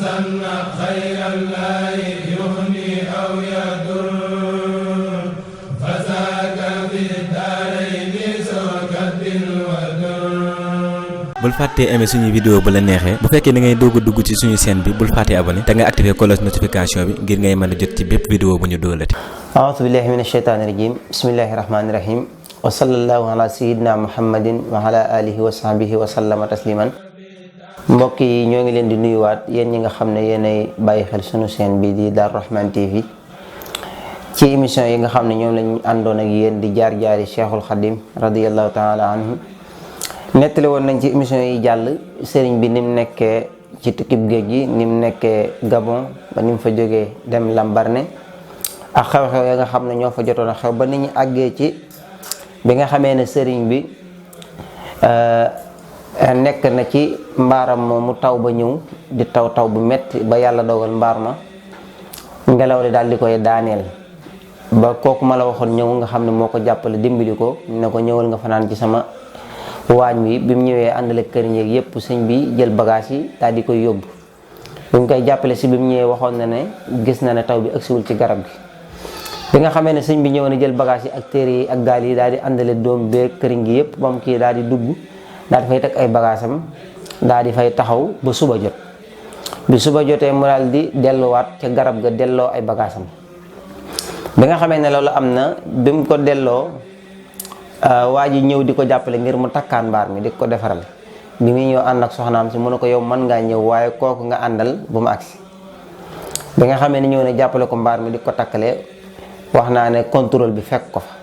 sanna xayrallahi yuxni aw yadur fasaka fi daarayni sawkatin wadur. bul fàttee aimer suñu vidéo bu la neexee bu fekkee da ngay doog a dugg ci suñu chaîne bi bul fàttee abonné te nga activer cloche notification bi ngir ngay mën a jot ci bépp vidéo bu ñu doolati. a'uuzu billahi mina shaytaani rajim bismillahi rahmaani rahim wa sallallahu ala sayyidina muhammadin wa ala alihi wa sahbihi wa sallama tasliman. mbokk yi ñoo ngi leen di nuyuwaat yéen ñi nga xam ne yéenay bàyyi xel sunu chaîne bi di Darou Rahmane TV ci émission yi nga xam ne ñoom lañ àndoon ak yéen di jaar-jaari Cheikhul Khadim radiyallahu taala anhu. nettali woon nañ ci émission yi jàll sëriñ bi ni mu nekkee ci tukkib géej gi ni mu nekkee Gabon ba ni mu fa jógee dem Lambaréné ak xew-xew ya nga xam ne ñoo fa jotoon a xew ba ni ñu àggee ci bi nga xamee ne sëriñ bi nekk na ci mbaaram moomu taw ba ñëw di taw bu metti ba yàlla dogal mbaar ma ngelaw li daal di koy daaneel ba kooku ma la waxoon ñëw nga xam ne moo ko jàppale dimbali ko ne ko ñëwal nga fanaan ci sama waañ wi bi mu ñëwee àndale kër ñeeg yépp sëñ bi jël bagage yi daal di koy yóbbu bi mu koy jàppale si bi mu ñëwee waxoon na ne gis na ne taw bi agsiwul ci garab gi bi nga xamee ne sëñ bi ñëw na jël bagage yi ak téere yi ak gaal yi daal di àndale doom beeg këriñ gi yépp moom kii daal di dugg daal di fay teg ay bagage am daal di fay taxaw ba suba jot bi suba jotee mu daal di delluwaat ca garab ga delloo ay bagage am bi nga xamee ne loolu am na bi mu ko delloo waa ji ñëw di ko jàppale ngir mu takkaan mbaar mi di ko defaral bi muy ñëw ànd ak soxnaam si mu ne ko yow mën ngaa ñëw waaye kooku nga àndal bu mu agsi bi nga xamee ne ñëw ne jàppale ko mbaar mi di ko takkale wax naa ne contrôle bi fekk ko fa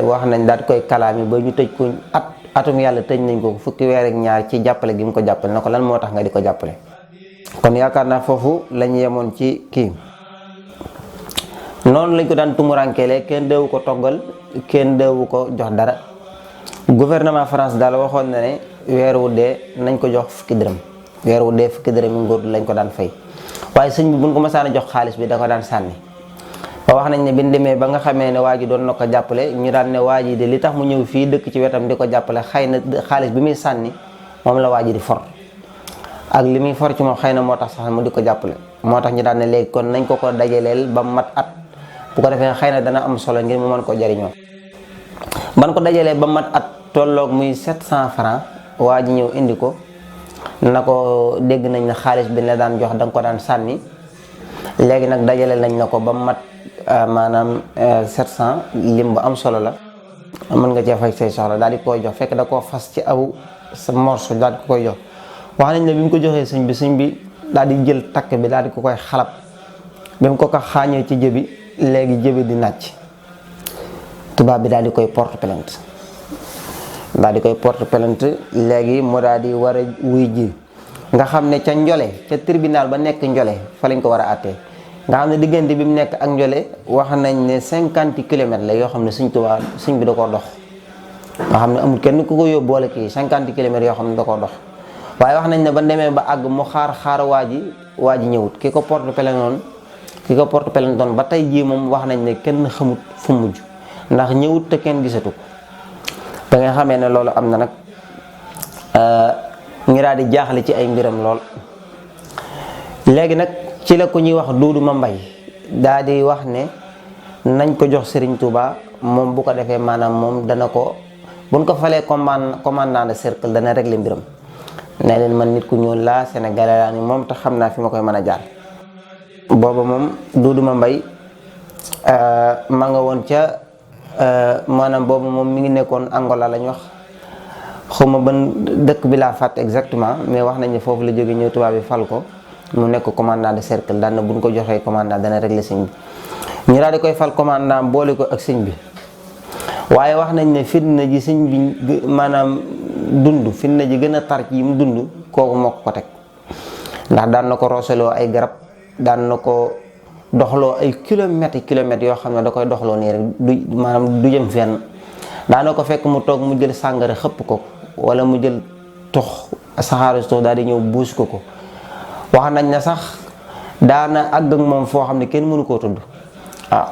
wax nañ daal di koy kalaami ba ñu tëj ko atum yàlla tëj nañ ko fukki weer ak ñaar ci jàppale gi mu ko jàppale na ko lan moo tax nga di ko jàppale. kon yaakaar naa foofu lañ yemoon ci kii noonu lañ ko daan tumurankeele kenn deewu ko toggal kenn deewu ko jox dara gouvernement France daal waxoon na ne weer wu dee nañ ko jox fukki dërëm weer wu dee fukki dërëm yi nguur lañ ko daan fay waaye sëñ bi buñ ko masaan a jox xaalis bi da ko daan sànni. ba wax nañ ne bi ñu demee ba nga xamee ne waa ji doon na ko jàppale ñu daan ne waa ji de li tax mu ñëw fii dëkk ci wetam di ko jàppale xëy na xaalis bi muy sànni moom la waa ji di for ak li muy for ci moom xëy na moo tax sax mu di ko jàppale moo tax ñu daan ne léegi kon nañ ko dajaleel ba mat at bu ko defee xëy na dana am solo ngir mu mën ko jariñoo ban ko dajalee ba mat at tolloog muy 700 francs waa ji ñëw indi ko na ko dégg nañ ne xaalis bi la daan jox da nga ko daan sànni léegi nag dajale nañ la ko ba mat maanaam 700 lim bu am solo la mën nga cee fay say soxla daal di koy jox fekk da koo fas ci aw sa morso daal di ko koy jox wax nañ ne bi mu ko joxee sëñ bi daal di jël takk bi daal di ko koy xalab bi mu ko xaañee ci jëbi léegi jëbi di nàcc tubaab bi daal di koy porte plainte léegi mu daal di war a wuy ji nga xam ne ca Njole ca tribunal ba nekk Njole fa lañ ko war a àttee nga xam ne diggante bi mu nekk ak Njole wax nañ ne 50 kilomètres la yoo xam ne sëñ bi da koo dox nga xam ne amul kenn ku ko yóbbu boole kii 50 kilomètres yoo xam ne da koo dox waaye wax nañ ne ba demee ba àgg mu xaar waa ji ñëwut ki ko porte plainte doon ba tey jii moom wax nañ ne kenn xamut fu mujj ndax ñëwut te kenn gisatu ko ba nga xamee ne loolu am na nag ngi daal di jaaxle ci ay mbiram lool léegi nag ci la ko ñuy wax Duudu Ma Mbay daal di wax ne nañ ko jox Serigne Touba moom bu ko defee maanaam moom dana ko buñ ko falee commandant de cercle dana régler mbiram ne leen man nit ku ñuul laa Sénégalais laa ni moom te xam naa fi ma koy mën a jaar booba moom Duudu Ma Mbay ma nga woon ca maanaam boobu moom mi ngi nekkoon Angola lañ wax xawma ban dëkk bi laa fàtte exactement mais wax nañ ne foofu la jóge ñëw tubaab bi fal ko mu nekk commandant de cercle daan na buñ ko joxee commandant dana régler sëñ bi ñu daal di koy fal commandant boole ko ak sëñ bi waaye wax nañ ne fitna ji sëñ bi maanaam dund fitna ji gën a tar ci yi mu dund kooku moo ko teg ndax daan na ko rooseloo ay garab daan na ko doxloo ay kilomètres yoo xam ne da koy doxloo nii rek maanaam du jëm fenn daana ko fekk mu toog mu jël sàngara xëpp ko wala mu jël tux saxaaru tux daal di ñëw buus ko wax nañ ne sax daana àgg ak moom foo xam ne kenn mënu koo tudd waaw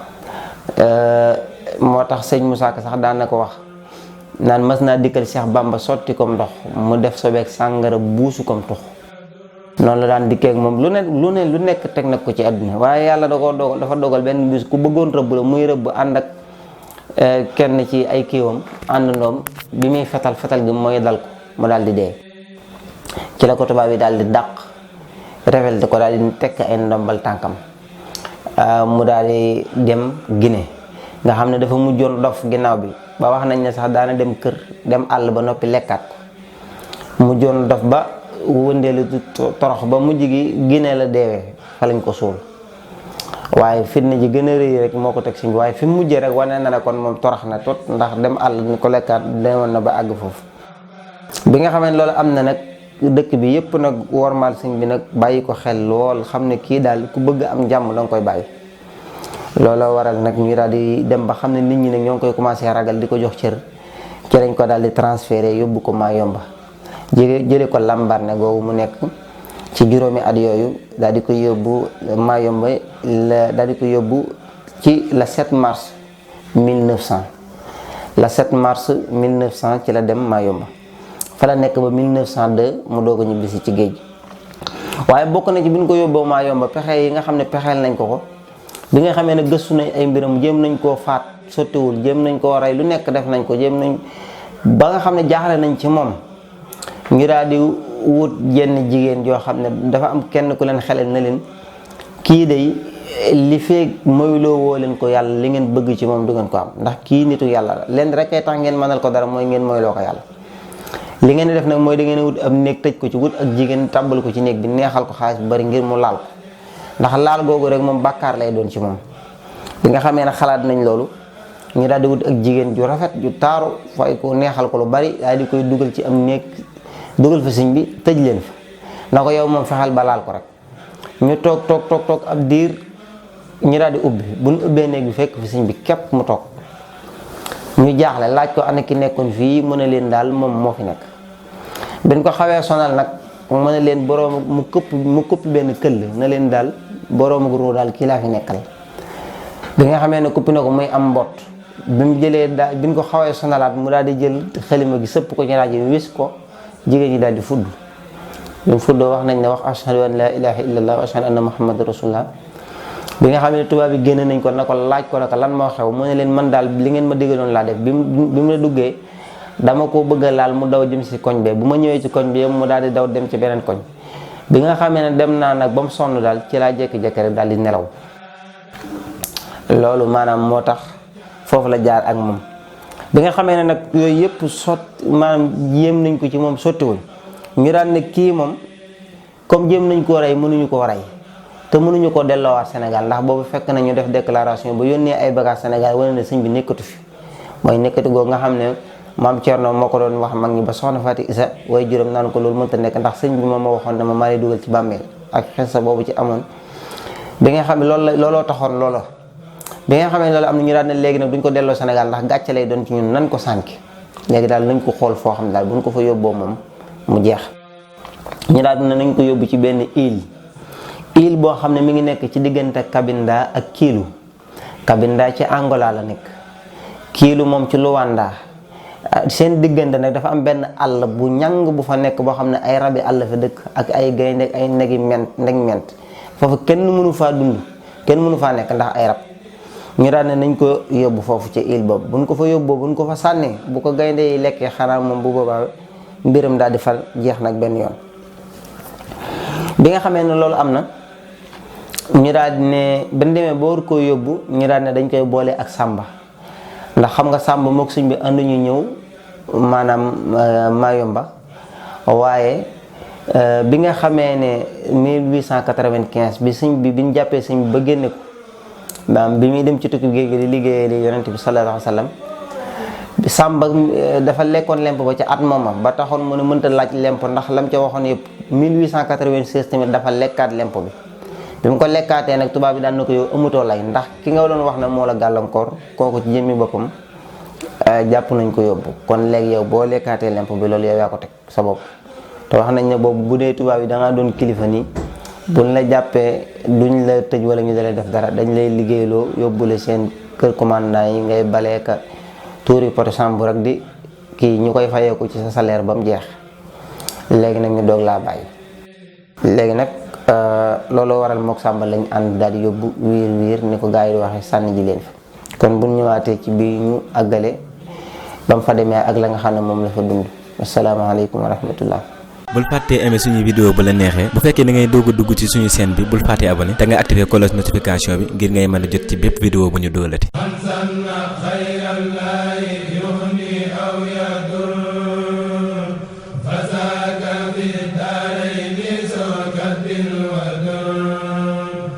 moo tax sëñ Moussa Ka sax daan na ko wax naan mas naa dikkal Cheikh Bamba sotti kom ndox mu def sobeek sàngara buusu kom tux noonu la daan dikkee ak moom lu nekk teg nag ko ci àdduna waaye yàlla dafa dogal benn bis ku bëggoon rëbb la muy rëbb ànd ak kenn ci ay kiiwam àndandoom bi muy fetal gi mooy dal ko mu daal di dee ci la ko tubaab yi daal di dàq révolté ko daal di tekk ay ndombal tànkam mu daal di dem Guinée nga xam ne dafa mujjoon dof ginnaaw bi ba wax nañ ne sax daana dem kër dem àll ba noppi lekkaat ko mujjoon dof ba wëndeelu torox ba mujj gi Guinée la deewee fa lañ ko suul waaye fitna ji gën a rëy rek moo ko teg si waaye fi mu mujjee rek wane na ne kon moom torox na tot ndax dem àll ni ko lekkaat demoon na ba àgg foofu bi nga xamee ne loolu am na nag dëkk bi yépp nag wormaal sëñ bi nag bàyyi ko xel lool xam ne kii daal ku bëgg am jàmm da nga koy bàyyi looloo waral nag ñu daal di dem ba xam ne nit ñi nag ñoo ngi koy commencé ragal di ko jox cër ci lañ ko daal di transféré yóbbu ko Mayomba jële ko Lambaréné googu mu nekk ci juróomi at yooyu daal di koy yóbbu Mayomba daal di koy yóbbu ci le 7 mars 1900 le 7 mars 1900 ci la dem Mayomba fa la nekk ba 1902 mu doog a ñibbisi ci géej gi waaye bokk na ci bi ñu ko yóbboo Mayomba pexe yi nga xam ne pexeel nañ ko bi nga xamee ne gëstu nañ ay mbiram jéem nañ koo faat sottiwul jéem nañ koo rey lu nekk def nañ ko jéem nañ ba nga xam ne jaaxle nañ ci moom ñu daal di wut jenn jigéen joo xam ne dafa am kenn ku leen xelal na leen kii day li feeg moyloo woo leen ko yàlla li ngeen bëgg ci moom du ngeen ko am ndax kii nitu yàlla la leen rek ay tax ngeen mënal ko dara mooy ngeen moyloo ko yàlla li ngeen di def nag mooy da ngeen wut am néeg tëj ko ci wut ak jigéen tàbbal ko ci néeg bi neexal ko xaalis bu bari ngir mu laal ko ndax laal googu rek moom bàkkaar lay doon ci moom bi nga xamee ne xalaat nañ loolu ñu daal di wut ak jigéen ju rafet ju taaru fay ko neexal ko lu bari daal di koy dugal ci am néeg dugal fa sëñ bi tëj leen fa na ko yow moom fexeel ba laal ko rek ñu toog ab diir ñu daal di ubbi bu ñu ubbee néeg bi fekk fi sëñ bi képp mu toog ñu jaaxle laaj ko ana ki nekkoon fii mu ne leen daal moom moo fi nekk biñ ko xawee sonal nag mu ne leen boroom mu këpp benn këll na leen daal boroom ruu daal kii laa fi nekkal bi nga xamee ne kuppi na ko muy am mbott bi mu jëlee daal bi ñu ko xawee sonalaat mu daal di jël xalima gi sëpp ko ci rajo bi wis ko jigéen ñi daal di fudd bi mu fuddoo wax nañ ne wax ashhadu an la ilaha illallah wa ashhadu anna muhammadu rasulullah bi nga xam ne tubaab bi génn nañ ko na ko laaj ko naka lan moo xew mu ne leen man daal li ngeen ma digaloon laa def bi mu la duggee dama ko bëgg a laal mu daw jëm si koñ bee bu ma ñëwee ci koñ bi mu daal di daw dem ci beneen koñ bi nga xamee ne dem naa nag ba mu sonn daal ci laa jékki-jékki rek daal di nelaw loolu maanaam moo tax foofu la jaar ak moom bi nga xamee ne nag yooyu yëpp maanaam yéem nañ ko ci moom sottiwul ñu daan ne kii moom comme jéem nañ koo rey mënuñu koo rey te mënuñu ko delloowaat Sénégal ndax boobu fekk na ñu def déclaration ba yónnee ay bagages Sénégal wane ne sëñ bi nekkatu fi mooy nekkatu googu nga xam ne maam Thierno moo ko doon wax mag ñi ba soxna Faati Isa way juróom naan ko loolu mënta nekk ndax sëñ bi moom ma waxoon ne ma maa lay dugal ci bàmmeel ak xesa boobu ci amoon bi nga xam ne looloo taxoon loola bi nga xam ne loolu am na ñu daan ne léegi nag duñ ko delloo Sénégal ndax gàcce lay doon ci ñun nan ko sànki léegi daal nañ ko xool foo xam ne daal buñ ko fa yóbboo moom mu jeex ñu daal dina nañ ko yóbbu ci benn île boo xam ne mi ngi nekk ci diggante Cabinda ak Kiilu Cabinda ci Angola la nekk Kiilu moom ci Luanda seen diggante nag dafa am benn àll bu ñàng bu fa nekk boo xam ne ay rabi àll fa dëkk ak ay gaynde ay ndeg ment foofu kenn mënu faa dund kenn mënu faa nekk ndax ay rab ñu daan ne nañ ko yóbbu foofu ci île boobu buñ ko fa yóbboo buñ ko fa sànnee bu ko gaynde yi lekkee xanaa moom bu boobaa mbiram daal di fal jeex nag benn yoon bi nga xamee ne loolu am na ñu daal di ne ba demee ba war koo yóbbu ñu daal ne dañ koy boole ak Samba ndax xam nga Samba mook sëñ bi ànduñu ñëw maanaam Mayomba waaye bi nga xamee ne 1895 bi sëñ bi ñu jàppee sëñ bi ba génne ko maanaam bi muy dem ci tukki géej gi di liggéeyee li yonent bi sallallahu alayhi wa sallam Samba dafa lekkoon lemp ba ca at mooma ba taxoon mu ne mënta laaj lemp ndax lam ca waxoon yëpp 1896 tamit dafa lekkaat lemp bi bi mu ko lekkaatee nag tubaab bi daan na ko yow amutoo lay ndax ki nga doon wax ne moo la gàllankoor kooku ci jëmmi boppam jàpp nañ ko yóbbu kon léegi yow boo lekkaatee lemp bi loolu yow yaa ko teg sa bopp te wax nañ ne boobu bu dee tubaab yi da ngaa doon kilifa nii buñ la jàppee duñ la tëj wala ñu dalee def dara dañ lay liggéeyloo yóbbule seen kër commandant yi ngay baleeka tuuri poto chambre rek di kii ñu koy fayeeku ci sa salaire ba mu jeex léegi nag ñu doog laa bàyyi léegi nag looloo waral mook Sàmba lañ ànd daal di yóbbu wiir ni ko gars yi di waxee sànni ji leen fa kon bu ñu ñëwaatee ci bii ñu àggale ba mu fa demee ak la nga xam ne moom la fa dund asalaamaaleykum wa rahmatullah. bul fàttee aimer suñuy vidéo bu la neexee bu fekkee da ngay doog a dugg ci suñu chaîne bi bul fàttee abonné te nga activer cloche notification bi ngir ngay mën a jot ci bépp vidéo bu ñu dóolati.